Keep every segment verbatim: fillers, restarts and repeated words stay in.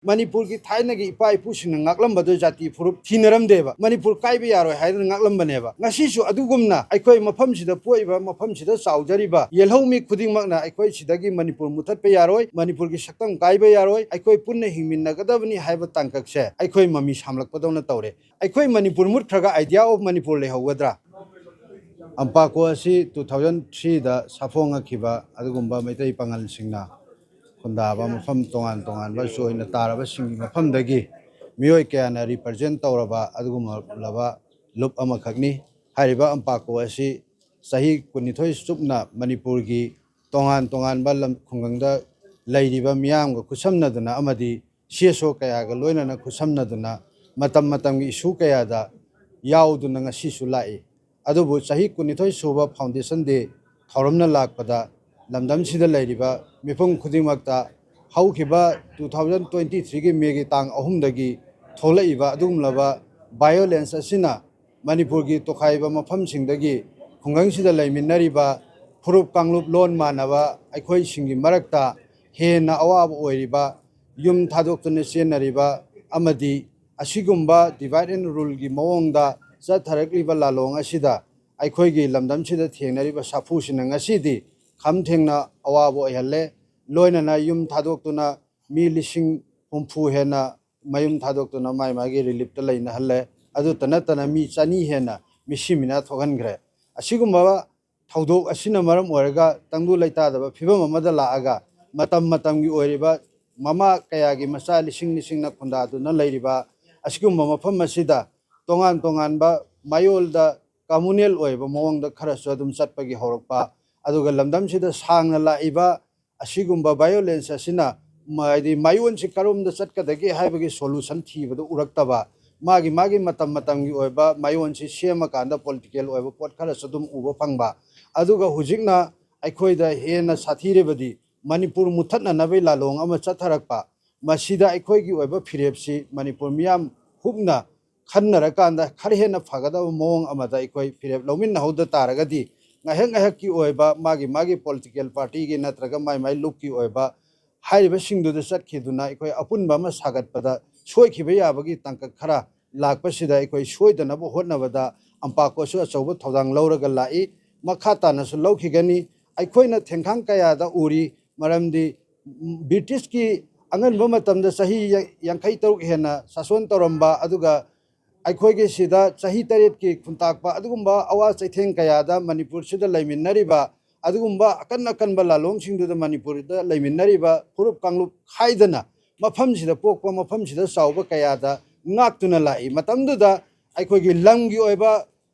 ꯃꯅꯤꯄꯨꯔꯒꯤ ꯊꯥꯏꯅꯒꯤ ꯏꯄꯥ ꯏꯄꯨꯁꯤꯡꯅ ꯉꯥꯛꯂꯝꯕꯗꯣ ꯖꯥꯇꯤ ꯐꯨꯔꯨꯞ ꯊꯤꯅꯔꯝꯗꯦꯕ꯫ ꯃꯅꯤꯄꯨꯔ ꯀꯥꯏꯕ ꯌꯥꯔꯣꯏ ꯍꯥꯏꯗꯅ ꯉꯥꯛꯂꯝꯕꯅꯦꯕ꯫ ꯉꯁꯤꯁꯨ ꯑꯗꯨꯒꯨꯝꯅ ꯑꯩꯈꯣꯏ ꯃꯐꯝꯁꯤꯗ ꯄꯣꯛꯏꯕ, ꯃꯐꯝꯁꯤꯗ ꯆꯥꯎꯖꯔꯤꯕ ꯌꯦꯜꯍꯧꯃꯤ ꯈꯨꯗꯤꯡꯃꯛꯅ ꯑꯩꯈꯣꯏ ꯁꯤꯗꯒꯤ ꯃꯅꯤꯄꯨꯔ ꯃꯨꯊꯠꯄ ꯌꯥꯔꯣꯏ, ꯃꯅꯤꯄꯨꯔꯒꯤ ꯁꯛꯇꯝ ꯀꯥꯏꯕ ꯌꯥꯔꯣꯏ, ꯑꯩꯈꯣꯏ ꯄꯨꯟꯅ ꯍꯤꯡꯃꯤꯟꯅꯒꯗꯕꯅꯤ ꯍꯥꯏꯕ ꯇꯥꯡꯀꯛꯁꯦ ꯑꯩꯈꯣꯏ ꯃꯃꯤ ꯁꯥꯝꯂꯛꯄꯗꯧꯅ ꯇꯧꯔꯦ꯫ ꯑꯩꯈꯣꯏ ꯃꯅꯤꯄꯨꯔ ꯃꯨꯠꯈ꯭ꯔꯒ idea of ꯃꯅꯤꯄꯨꯔ ꯂꯩꯍꯧꯒꯗ꯭ꯔꯥ? ꯑꯝꯄꯥꯀꯣ ꯑꯁꯤ two thousand three ꯗ ꯁꯥꯐꯣꯡꯉꯛꯈꯤꯕ ꯑꯗꯨꯒꯨꯝꯕ ꯃꯩꯇꯩ ꯄꯥꯉꯜꯁꯤꯡꯅ ꯈꯨꯟꯗꯥꯕ ꯃꯐꯝ ꯇꯣꯉꯥꯟ ꯇꯣꯉꯥꯟꯕꯁꯨ ꯑꯣꯏꯅ ꯇꯥꯔꯕꯁꯤꯡꯒꯤ ꯃꯐꯝꯗꯒꯤ ꯃꯤꯑꯣꯏ ꯀꯌꯥꯅ represent ꯇꯧꯔꯕ ꯑꯗꯨꯒꯨꯝꯂꯕ ꯂꯨꯞ ꯑꯃꯈꯛꯅꯤ꯫ ꯍꯥꯏꯔꯤꯕ ꯑꯝꯄꯥꯀꯣ ꯑꯁꯤ ꯆꯍꯤ ꯀꯨꯟꯅꯤꯊꯣꯏ ꯆꯨꯞꯅ ꯃꯅꯤꯄꯨꯔꯒꯤ ꯇꯣꯉꯥꯟ ꯇꯣꯉꯥꯟꯕ ꯂꯝ ꯈꯨꯡꯒꯪꯗ ꯂꯩꯔꯤꯕ ꯃꯤꯌꯥꯝꯒ ꯈꯨꯠꯁꯝꯅꯗꯨꯅ ꯑꯃꯗꯤ C S O ꯀꯌꯥꯒ ꯂꯣꯏꯅꯅ ꯈꯨꯠꯁꯝꯅꯗꯨꯅ ꯃꯇꯝ ꯃꯇꯝꯒꯤ issue ꯀꯌꯥꯗ ꯌꯥꯎꯗꯨꯅ ꯉꯁꯤꯁꯨ ꯂꯥꯛꯏ꯫ ꯑꯗꯨꯕꯨ ꯆꯍꯤ ꯀꯨꯟꯅꯤꯊꯣꯏ ꯁꯨꯕ Foundation Day ꯊꯧꯔꯝꯅ ꯂꯥꯛꯄꯗ ꯂꯝꯗꯝꯁꯤꯗ ꯂꯩꯔꯤꯕ ꯃꯤꯄꯨꯝ ꯈꯨꯗꯤꯡꯃꯛꯇ ꯍꯧꯈꯤꯕ two thousand twenty three ꯒꯤ May ꯒꯤ ꯇꯥꯡ ꯑꯍꯨꯝꯗꯒꯤ ꯊꯣꯛꯂꯛꯏꯕ ꯑꯗꯨꯒꯨꯝꯂꯕ violence ꯑꯁꯤꯅ ꯃꯅꯤꯄꯨꯔꯒꯤ ꯇꯣꯈꯥꯏꯕ ꯃꯐꯝꯁꯤꯡꯗꯒꯤ ꯈꯨꯡꯒꯪꯁꯤꯗ ꯂꯩꯃꯤꯟꯅꯔꯤꯕ ꯐꯨꯔꯨꯞ ꯀꯥꯡꯂꯨꯞ ꯂꯣꯟ ꯃꯥꯟꯅꯕ ꯑꯩꯈꯣꯏꯁꯤꯡꯒꯤ ꯃꯔꯛꯇ ꯍꯦꯟꯅ ꯑꯋꯥꯕ ꯑꯣꯏꯔꯤꯕ, ꯌꯨꯝ ꯊꯥꯗꯣꯛꯇꯨꯅ ꯆꯦꯟꯅꯔꯤꯕ ꯑꯃꯗꯤ ꯑꯁꯤꯒꯨꯝꯕ divide and rule ꯒꯤ ꯃꯑꯣꯡꯗ ꯆꯠꯊꯔꯛꯂꯤꯕ ꯂꯥꯂꯣꯡ ꯑꯁꯤꯗ ꯑꯩꯈꯣꯏꯒꯤ ꯂꯝꯗꯝꯁꯤꯗ ꯊꯦꯡꯅꯔꯤꯕ ꯁꯥꯐꯨꯁꯤꯅ ꯉꯁꯤꯗꯤ ꯈꯝ ꯊꯦꯡꯅ ꯑꯋꯥꯕ ꯑꯣꯏꯍꯜꯂꯦ꯫ ꯂꯣꯏꯅꯅ ꯌꯨꯝ ꯊꯥꯗꯣꯛꯇꯨꯅ ꯃꯤ ꯂꯤꯁꯤꯡ ꯍꯨꯝꯐꯨ ꯍꯦꯟꯅ ꯃꯌꯨꯝ ꯊꯥꯗꯣꯛꯇꯨꯅ ꯃꯥꯏ ꯃꯥꯒꯤ relief ꯇ ꯂꯩꯅꯍꯜꯂꯦ꯫ ꯑꯗꯨꯇ ꯅꯠꯇꯅ ꯃꯤ ꯆꯅꯤ ꯍꯦꯟꯅ ꯃꯤꯁꯤ ꯃꯤꯅꯥ ꯊꯣꯛꯍꯟꯈ꯭ꯔꯦ꯫ ꯑꯁꯤꯒꯨꯝꯕ ꯊꯧꯗꯣꯛ ꯑꯁꯤꯅ ꯃꯔꯝ ꯑꯣꯏꯔꯒ ꯇꯪꯗꯨ ꯂꯩꯇꯥꯗꯕ ꯐꯤꯕꯝ ꯑꯃꯗ ꯂꯥꯛꯑꯒ ꯃꯇꯝ ꯃꯇꯝꯒꯤ ꯑꯣꯏꯔꯤꯕ ꯃꯃꯥ ꯀꯌꯥꯒꯤ ꯃꯆꯥ ꯂꯤꯁꯤꯡ ꯂꯤꯁꯤꯡꯅ ꯈꯨꯟꯗꯥꯗꯨꯅ ꯂꯩꯔꯤꯕ ꯑꯁꯤꯒꯨꯝꯕ ꯃꯐꯝ ꯑꯁꯤꯗ ꯇꯣꯉꯥꯟ ꯇꯣꯉꯥꯟꯕ ꯃꯌꯣꯜꯗ communal ꯑꯣꯏꯕ ꯃꯑꯣꯡꯗ ꯈꯔꯁꯨ ꯑꯗꯨꯝ ꯆꯠꯄꯒꯤ ꯍꯧꯔꯛꯄ, ꯑꯗꯨꯒ ꯂꯝꯗꯝꯁꯤꯗ ꯁꯥꯡꯅ ꯂꯥꯛꯏꯕ ꯑꯁꯤꯒꯨꯝꯕ violence ꯑꯁꯤꯅ ꯃ-, ꯍꯥꯏꯗꯤ ꯃꯌꯣꯟꯁꯤ ꯀꯔꯣꯝꯗ ꯆꯠꯀꯗꯒꯦ ꯍꯥꯏꯕꯒꯤ solution ꯊꯤꯕꯗ ꯎꯔꯛꯇꯕ, ꯃꯥꯒꯤ ꯃꯥꯒꯤ ꯃꯇꯝ ꯃꯇꯝꯒꯤ ꯑꯣꯏꯕ ꯃꯌꯣꯟꯁꯤ ꯁꯦꯝꯃꯀꯥꯟꯗ political ꯑꯣꯏꯕ ꯄꯣꯠ ꯈꯔꯁꯨ ꯑꯗꯨꯝ ꯎꯕ ꯐꯪꯕ, ꯑꯗꯨꯒ ꯍꯧꯖꯤꯛꯅ ꯑꯩꯈꯣꯏꯗ ꯍꯦꯟꯅ ꯁꯥꯊꯤꯔꯕꯗꯤ ꯃꯅꯤꯄꯨꯔ ꯃꯨꯠꯊꯠꯅꯅꯕꯒꯤ ꯂꯥꯂꯣꯡ ꯑꯃ ꯆꯠꯊꯔꯛꯄ, ꯃꯁꯤꯗ ꯑꯩꯈꯣꯏꯒꯤ ꯑꯣꯏꯕ ꯐꯤꯔꯦꯞꯁꯤ ꯃꯅꯤꯄꯨꯔ ꯃꯤꯌꯥꯝ ꯍꯨꯞꯅ ꯈꯟꯅꯔꯀꯥꯟꯗ ꯈꯔ ꯍꯦꯟꯅ ꯐꯒꯗꯕ ꯃꯑꯣꯡ ꯑꯃꯗ ꯑꯩꯈꯣꯏ ꯐꯤꯔꯦꯞ ꯂꯧꯃꯤꯟꯅꯍꯧꯗ ꯇꯥꯔꯒꯗꯤ ꯉꯥꯏꯍꯥꯛ ꯉꯥꯏꯍꯥꯛꯀꯤ ꯑꯣꯏꯕ ꯃꯥꯒꯤ ꯃꯥꯒꯤ political party ꯒꯤ ꯅꯠꯇ꯭ꯔꯒ ꯃꯥꯏ ꯃꯥꯏ ꯂꯨꯞꯀꯤ ꯑꯣꯏꯕ ꯍꯥꯏꯔꯤꯕꯁꯤꯡꯗꯨꯗ ꯆꯠꯈꯤꯗꯨꯅ ꯑꯩꯈꯣꯏ ꯑꯄꯨꯟꯕ ꯑꯃ ꯁꯥꯒꯠꯄꯗ ꯁꯣꯏꯈꯤꯕ ꯌꯥꯕꯒꯤ ꯇꯥꯡꯀꯛ ꯈꯔ ꯂꯥꯛꯄꯁꯤꯗ ꯑꯩꯈꯣꯏ ꯁꯣꯏꯗꯅꯕ ꯍꯣꯠꯅꯕꯗ ꯑꯝꯄꯥꯀꯣꯁꯨ ꯑꯆꯧꯕ ꯊꯧꯗꯥꯡ ꯂꯧꯔꯒ ꯂꯥꯛꯏ꯫ ꯃꯈꯥ ꯇꯥꯅꯁꯨ ꯂꯧꯈꯤꯒꯅꯤ꯫ ꯑꯩꯈꯣꯏꯅ ꯊꯦꯡꯈꯥꯡ ꯀꯌꯥꯗ ꯎꯔꯤ, ꯃꯔꯝꯗꯤ ꯕ꯭ꯔꯤꯇꯤꯁꯀꯤ ꯑꯉꯟꯕ ꯃꯇꯝꯗ ꯆꯍꯤ ꯌꯥꯡꯈꯩ ꯇꯔꯨꯛ ꯍꯦꯟꯅ ꯁꯥꯁꯣꯟ ꯇꯧꯔꯝꯕ, ꯑꯗꯨꯒ ꯑꯩꯈꯣꯏꯒꯤ ꯁꯤꯗ ꯆꯍꯤ ꯇꯔꯦꯠꯀꯤ ꯈꯨꯟꯇꯥꯛꯄ ꯑꯗꯨꯒꯨꯝꯕ ꯑꯋꯥ ꯆꯩꯊꯦꯡ ꯀꯌꯥꯗ ꯃꯅꯤꯄꯨꯔꯁꯤꯗ ꯂꯩꯃꯤꯟꯅꯔꯤꯕ ꯑꯗꯨꯒꯨꯝꯕ ꯑꯀꯟ ꯑꯀꯟꯕ ꯂꯥꯂꯣꯡꯁꯤꯡꯗꯨꯗ ꯃꯅꯤꯄꯨꯔꯗ ꯂꯩꯃꯤꯟꯅꯔꯤꯕ ꯐꯨꯔꯨꯞ ꯀꯥꯡꯂꯨꯞ ꯈꯥꯏꯗꯅ ꯃꯐꯝꯁꯤꯗ ꯄꯣꯛꯄ, ꯃꯐꯝꯁꯤꯗ ꯆꯥꯎꯕ ꯀꯌꯥꯗ ꯉꯥꯛꯇꯨꯅ ꯂꯥꯛꯏ꯫ ꯃꯇꯝꯗꯨꯗ ꯑꯩꯈꯣꯏꯒꯤ ꯂꯝꯒꯤ ꯑꯣꯏꯕ,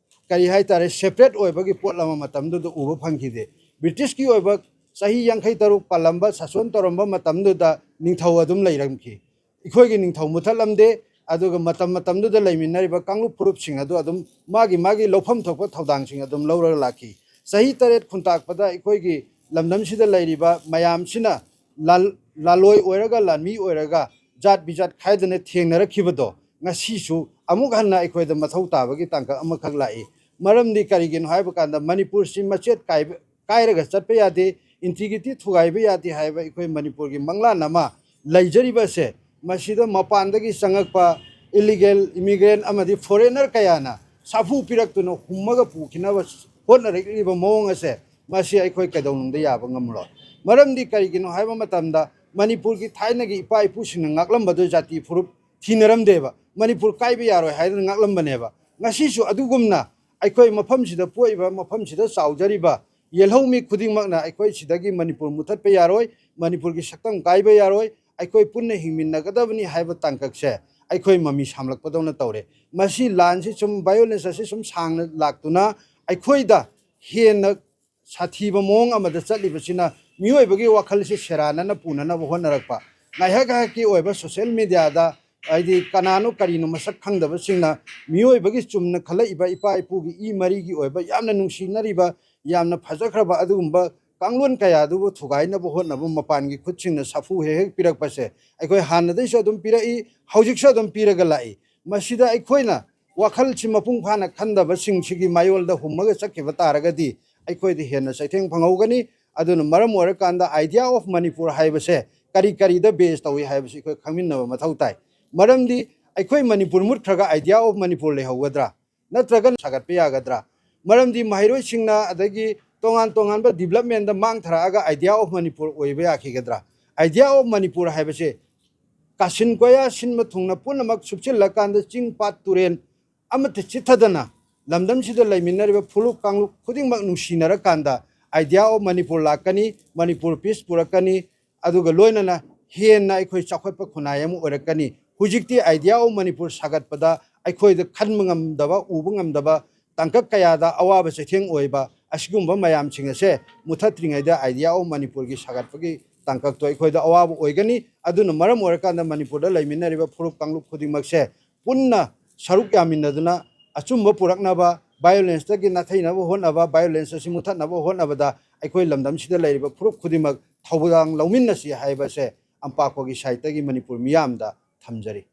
ꯀꯔꯤ ꯍꯥꯏꯇꯥꯔꯦ, ꯁꯦꯄꯔꯦꯠ ꯑꯣꯏꯕꯒꯤ ꯄꯣꯠ ꯑꯃ ꯃꯇꯝꯗꯨꯗ ꯎꯕ ꯐꯪꯈꯤꯗꯦ꯫ ꯕ꯭ꯔꯤꯇꯤꯁꯀꯤ ꯑꯣꯏꯕ ꯆꯍꯤ ꯌꯥꯡꯈꯩ ꯇꯔꯨꯛ ꯄꯥꯜꯂꯝꯕ, ꯁꯥꯁꯣꯟ ꯇꯧꯔꯝꯕ ꯃꯇꯝꯗꯨꯗ ꯅꯤꯡꯊꯧ ꯑꯗꯨꯝ ꯂꯩꯔꯝꯈꯤ꯫ ꯑꯩꯈꯣꯏꯒꯤ ꯅꯤꯡꯊꯧ ꯃꯨꯊꯠꯂꯝꯗꯦ꯫ ꯑꯗꯨꯒ ꯃꯇꯝ ꯃꯇꯝꯗꯨꯗ ꯂꯩꯃꯤꯟꯅꯔꯤꯕ ꯀꯥꯡꯂꯨꯞ ꯐꯨꯔꯨꯞꯁꯤꯡ ꯑꯗꯨ ꯑꯗꯨꯝ ꯃꯥꯒꯤ ꯃꯥꯒꯤ ꯂꯧꯐꯝ ꯊꯣꯛꯄ ꯊꯧꯗꯥꯡꯁꯤꯡ ꯑꯗꯨꯝ ꯂꯧꯔꯒ ꯂꯥꯛꯈꯤ꯫ ꯆꯍꯤ ꯇꯔꯦꯠ ꯈꯨꯟꯇꯥꯛꯄꯗ ꯑꯩꯈꯣꯏꯒꯤ ꯂꯝꯗꯝꯁꯤꯗ ꯂꯩꯔꯤꯕ ꯃꯌꯥꯝꯁꯤꯅ ꯂꯥꯜ-, ꯂꯥꯜꯂꯣꯏ ꯑꯣꯏꯔꯒ, ꯂꯥꯟꯃꯤ ꯑꯣꯏꯔꯒ, ꯖꯥꯠ ꯕꯤꯖꯥꯠ ꯈꯥꯏꯗꯅ ꯊꯦꯡꯅꯔꯛꯈꯤꯕꯗꯣ ꯉꯁꯤꯁꯨ ꯑꯃꯨꯛ ꯍꯟꯅ ꯑꯩꯈꯣꯏꯗ ꯃꯊꯧ ꯇꯥꯕꯒꯤ ꯇꯥꯡꯀꯛ ꯑꯃꯈꯛ ꯂꯥꯛꯏ꯫ ꯃꯔꯝꯗꯤ ꯀꯔꯤꯒꯤꯅꯣ ꯍꯥꯏꯕ ꯀꯥꯟꯗ ꯃꯅꯤꯄꯨꯔꯁꯤ ꯃꯆꯦꯠ ꯀꯥꯏꯕ, ꯀꯥꯏꯔꯒ ꯆꯠꯄ ꯌꯥꯗꯦ, ꯏꯟꯇꯤꯒ꯭ꯔꯤꯇꯤ ꯊꯨꯒꯥꯏꯕ ꯌꯥꯗꯦ ꯍꯥꯏꯕ ꯑꯩꯈꯣꯏ ꯃꯅꯤꯄꯨꯔꯒꯤ ꯃꯪꯂꯥꯟ ꯑꯃ ꯂꯩꯖꯔꯤꯕꯁꯦ, ꯃꯁꯤꯗ ꯃꯄꯥꯟꯗꯒꯤ ꯆꯪꯉꯛꯄ ꯏꯂꯤꯒꯦꯜ ꯏꯃꯤꯒ꯭ꯔꯦꯟ ꯑꯃꯗꯤ ꯐꯣꯔꯦꯅꯔ ꯀꯌꯥꯅ ꯁꯥꯐꯨ ꯄꯤꯔꯛꯇꯨꯅ ꯍꯨꯝꯃꯒ ꯄꯨꯈꯤꯅꯕ ꯍꯣꯠꯅꯔꯛꯂꯤꯕ ꯃꯑꯣꯡ ꯑꯁꯦ, ꯃꯁꯤ ꯑꯩꯈꯣꯏ ꯀꯩꯗꯧꯅꯨꯡꯗ ꯌꯥꯕ ꯉꯝꯂꯣꯏ꯫ ꯃꯔꯝꯗꯤ ꯀꯔꯤꯒꯤꯅꯣ ꯍꯥꯏꯕ ꯃꯇꯝꯗ, ꯃꯅꯤꯄꯨꯔꯒꯤ ꯊꯥꯏꯅꯒꯤ ꯏꯄꯥ ꯏꯄꯨꯁꯤꯡꯅ ꯉꯥꯛꯂꯝꯕꯗꯨ ꯖꯥꯇꯤ ꯐꯨꯔꯨꯞ ꯊꯤꯅꯔꯝꯗꯦꯕ꯫ ꯃꯅꯤꯄꯨꯔ ꯀꯥꯏꯕ ꯌꯥꯔꯣꯏ ꯍꯥꯏꯗꯨꯅ ꯉꯥꯛꯂꯝꯕꯅꯦꯕ꯫ ꯉꯁꯤꯁꯨ ꯑꯗꯨꯒꯨꯝꯅ ꯑꯩꯈꯣꯏ ꯃꯐꯝꯁꯤꯗ ꯄꯣꯛꯏꯕ, ꯃꯐꯝꯁꯤꯗ ꯆꯥꯎꯖꯔꯤꯕ ꯌꯦꯜꯍꯧꯃꯤ ꯈꯨꯗꯤꯡꯃꯛꯅ ꯑꯩꯈꯣꯏ ꯁꯤꯗꯒꯤ ꯃꯅꯤꯄꯨꯔ ꯃꯨꯊꯠꯄ ꯌꯥꯔꯣꯏ, ꯃꯅꯤꯄꯨꯔꯒꯤ ꯁꯛꯇꯝ ꯀꯥꯏꯕ ꯌꯥꯔꯣꯏ, ꯑꯩꯈꯣꯏ ꯄꯨꯟꯅ ꯍꯤꯡꯃꯤꯟꯅꯒꯗꯕꯅꯤ ꯍꯥꯏꯕ ꯇꯥꯡꯀꯛꯁꯦ ꯑꯩꯈꯣꯏ ꯃꯃꯤ ꯁꯥꯝꯂꯛꯄꯗꯧꯅ ꯇꯧꯔꯦ꯫ ꯃꯁꯤ ꯂꯥꯟꯁꯤ ꯁꯨꯝ, ꯚꯥꯏꯑꯣꯂꯦꯟꯁ ꯑꯁꯤ ꯁꯨꯝ ꯁꯥꯡꯅ ꯂꯥꯛꯇꯨꯅ ꯑꯩꯈꯣꯏꯗ ꯍꯦꯟꯅ ꯁꯥꯊꯤꯕ ꯃꯑꯣꯡ ꯑꯃꯗ ꯆꯠꯂꯤꯕꯁꯤꯅ ꯃꯤꯑꯣꯏꯕꯒꯤ ꯋꯥꯈꯜꯁꯤ ꯁꯦꯔꯥꯟꯅꯅ ꯄꯨꯅꯅꯕ ꯍꯣꯠꯅꯔꯛꯄ, ꯉꯥꯏꯍꯥꯛ ꯉꯥꯏꯍꯥꯛꯀꯤ ꯑꯣꯏꯕ ꯁꯣꯁꯦꯜ ꯃꯦꯗꯤꯌꯥꯗ, ꯍꯥꯏꯗꯤ ꯀꯅꯥꯅꯣ ꯀꯔꯤꯅꯣ ꯃꯁꯛ ꯈꯪꯗꯕꯁꯤꯡꯅ ꯃꯤꯑꯣꯏꯕꯒꯤ ꯆꯨꯝꯅ ꯈꯜꯂꯛꯏꯕ ꯏꯄꯥ ꯏꯄꯨꯒꯤ ꯏ ꯃꯔꯤꯒꯤ ꯑꯣꯏꯕ ꯌꯥꯝꯅ ꯅꯨꯡꯁꯤꯅꯔꯤꯕ, ꯌꯥꯝꯅ ꯐꯖꯈ꯭ꯔꯕ ꯑꯗꯨꯒꯨꯝꯕ ꯀꯥꯡꯂꯣꯟ ꯀꯌꯥ ꯑꯗꯨꯕꯨ ꯊꯨꯒꯥꯏꯅꯕ ꯍꯣꯠꯅꯕ ꯃꯄꯥꯟꯒꯤ ꯈꯨꯠꯁꯤꯡꯅ ꯁꯥꯐꯨ ꯍꯦꯛ ꯍꯦꯛ ꯄꯤꯔꯛꯄꯁꯦ ꯑꯩꯈꯣꯏ ꯍꯥꯟꯅꯗꯩꯁꯨ ꯑꯗꯨꯝ ꯄꯤꯔꯛꯏ, ꯍꯧꯖꯤꯛꯁꯨ ꯑꯗꯨꯝ ꯄꯤꯔꯒ ꯂꯥꯛꯏ꯫ ꯃꯁꯤꯗ ꯑꯩꯈꯣꯏꯅ ꯋꯥꯈꯜꯁꯤ ꯃꯄꯨꯡ ꯐꯥꯅ ꯈꯟꯗꯕꯁꯤꯡꯁꯤꯒꯤ ꯃꯥꯌꯣꯜꯗ ꯍꯨꯝꯃꯒ ꯆꯠꯈꯤꯕ ꯇꯥꯔꯒꯗꯤ ꯑꯩꯈꯣꯏꯗ ꯍꯦꯟꯅ ꯆꯩꯊꯦꯡ ꯐꯪꯍꯧꯒꯅꯤ꯫ ꯑꯗꯨꯅ ꯃꯔꯝ ꯑꯣꯏꯔꯀꯥꯟꯗ idea of ꯃꯅꯤꯄꯨꯔ ꯍꯥꯏꯕꯁꯦ ꯀꯔꯤ ꯀꯔꯤꯗ ꯕꯦꯁ ꯇꯧꯏ ꯍꯥꯏꯕꯁꯤ ꯑꯩꯈꯣꯏ ꯈꯪꯃꯤꯟꯅꯕ ꯃꯊꯧ ꯇꯥꯏ꯫ ꯃꯔꯝꯗꯤ ꯑꯩꯈꯣꯏ ꯃꯅꯤꯄꯨꯔ ꯃꯨꯠꯈ꯭ꯔꯒ ꯑꯥꯏꯗꯤꯌꯥ ꯑꯣꯐ ꯃꯅꯤꯄꯨꯔ ꯂꯩꯍꯧꯒꯗ꯭ꯔꯥ? ꯅꯠꯇ꯭ꯔꯒ ꯁꯥꯒꯠꯄ ꯌꯥꯒꯗ꯭ꯔꯥ? ꯃꯔꯝꯗꯤ ꯃꯍꯩꯔꯣꯏꯁꯤꯡꯅ ꯑꯗꯒꯤ ꯇꯣꯉꯥꯟ ꯇꯣꯉꯥꯟꯕ ꯗꯤꯕꯂꯞꯃꯦꯟꯗ ꯃꯥꯡ ꯊꯥꯔꯛꯑꯒ ꯑꯥꯏꯗꯤꯌꯥ ꯑꯣꯐ ꯃꯅꯤꯄꯨꯔ ꯑꯣꯏꯕ ꯌꯥꯈꯤꯒꯗ꯭ꯔꯥ? ꯑꯥꯏꯗꯤꯌꯥ ꯑꯣꯐ ꯃꯅꯤꯄꯨꯔ ꯍꯥꯏꯕꯁꯦ ꯀꯥꯆꯤꯟ ꯀꯣꯌꯥ ꯁꯤꯟꯕ ꯊꯨꯡꯅ ꯄꯨꯝꯅꯃꯛ ꯁꯨꯞꯆꯤꯜꯂꯀꯥꯟꯗ ꯆꯤꯡ ꯄꯥꯠ ꯇꯨꯔꯦꯟ ꯑꯃꯠꯇ ꯆꯤꯠꯊꯗꯅ ꯂꯝꯗꯝꯁꯤꯗ ꯂꯩꯃꯤꯟꯅꯔꯤꯕ ꯐꯨꯂꯨꯞ ꯀꯥꯡꯂꯨꯞ ꯈꯨꯗꯤꯡꯃꯛ ꯅꯨꯡꯁꯤꯅꯔꯀꯥꯟꯗ ꯑꯥꯏꯗꯤꯌꯥ ꯑꯣꯐ ꯃꯅꯤꯄꯨꯔ ꯂꯥꯛꯀꯅꯤ, ꯃꯅꯤꯄꯨꯔ ꯄꯤꯁ ꯄꯨꯔꯛꯀꯅꯤ, ꯑꯗꯨꯒ ꯂꯣꯏꯅꯅ ꯍꯦꯟꯅ ꯑꯩꯈꯣꯏ ꯆꯥꯎꯈꯠꯄ ꯈꯨꯟꯅꯥꯏ ꯑꯃ ꯑꯣꯏꯔꯛꯀꯅꯤ꯫ ꯍꯧꯖꯤꯛꯇꯤ ꯑꯥꯏꯗꯤꯌꯥ ꯑꯣꯐ ꯃꯅꯤꯄꯨꯔ ꯁꯥꯒꯠꯄꯗ ꯑꯩꯈꯣꯏꯗ ꯈꯟꯕ ꯉꯝꯗꯕ, ꯎꯕ ꯉꯝꯗꯕ ꯇꯥꯡꯀꯛ ꯀꯌꯥꯗ ꯑꯋꯥꯕ ꯆꯩꯊꯦꯡ ꯑꯣꯏꯕ ꯑꯁꯤꯒꯨꯝꯕ ꯃꯌꯥꯝꯁꯤꯡ ꯑꯁꯦ ꯃꯨꯊꯠꯇ꯭ꯔꯤꯉꯩꯗ ꯑꯥꯏꯗꯤꯌꯥ ꯑꯣꯐ ꯃꯅꯤꯄꯨꯔꯒꯤ ꯁꯥꯒꯠꯄꯒꯤ ꯇꯥꯡꯀꯛꯇꯣ ꯑꯩꯈꯣꯏꯗ ꯑꯋꯥꯕ ꯑꯣꯏꯒꯅꯤ꯫ ꯑꯗꯨꯅ ꯃꯔꯝ ꯑꯣꯏꯔꯀꯥꯟꯗ ꯃꯅꯤꯄꯨꯔꯗ ꯂꯩꯃꯤꯟꯅꯔꯤꯕ ꯐꯨꯔꯨꯞ ꯀꯥꯡꯂꯨꯞ ꯈꯨꯗꯤꯡꯃꯛꯁꯦ ꯄꯨꯟꯅ ꯁꯔꯨꯛ ꯌꯥꯃꯤꯟꯅꯗꯨꯅ ꯑꯆꯨꯝꯕ ꯄꯨꯔꯛꯅꯕ, ꯚꯥꯏꯑꯣꯂꯦꯟꯁꯇꯒꯤ ꯅꯥꯊꯩꯅꯕ ꯍꯣꯠꯅꯕ, ꯚꯥꯏꯑꯣꯂꯦꯟꯁ ꯑꯁꯤ ꯃꯨꯊꯠꯅꯕ ꯍꯣꯠꯅꯕꯗ ꯑꯩꯈꯣꯏ ꯂꯝꯗꯝꯁꯤꯗ ꯂꯩꯔꯤꯕ ꯐꯨꯔꯨꯞ ꯈꯨꯗꯤꯡꯃꯛ ꯊꯧꯗꯥꯡ ꯂꯧꯃꯤꯟꯅꯁꯤ ꯍꯥꯏꯕꯁꯦ ꯑꯝꯄꯥꯛꯄꯒꯤ ꯁꯥꯏꯠꯇꯒꯤ ꯃꯅꯤꯄꯨꯔ ꯃꯤꯌꯥꯝꯗ ꯊꯝꯖꯔꯤ꯫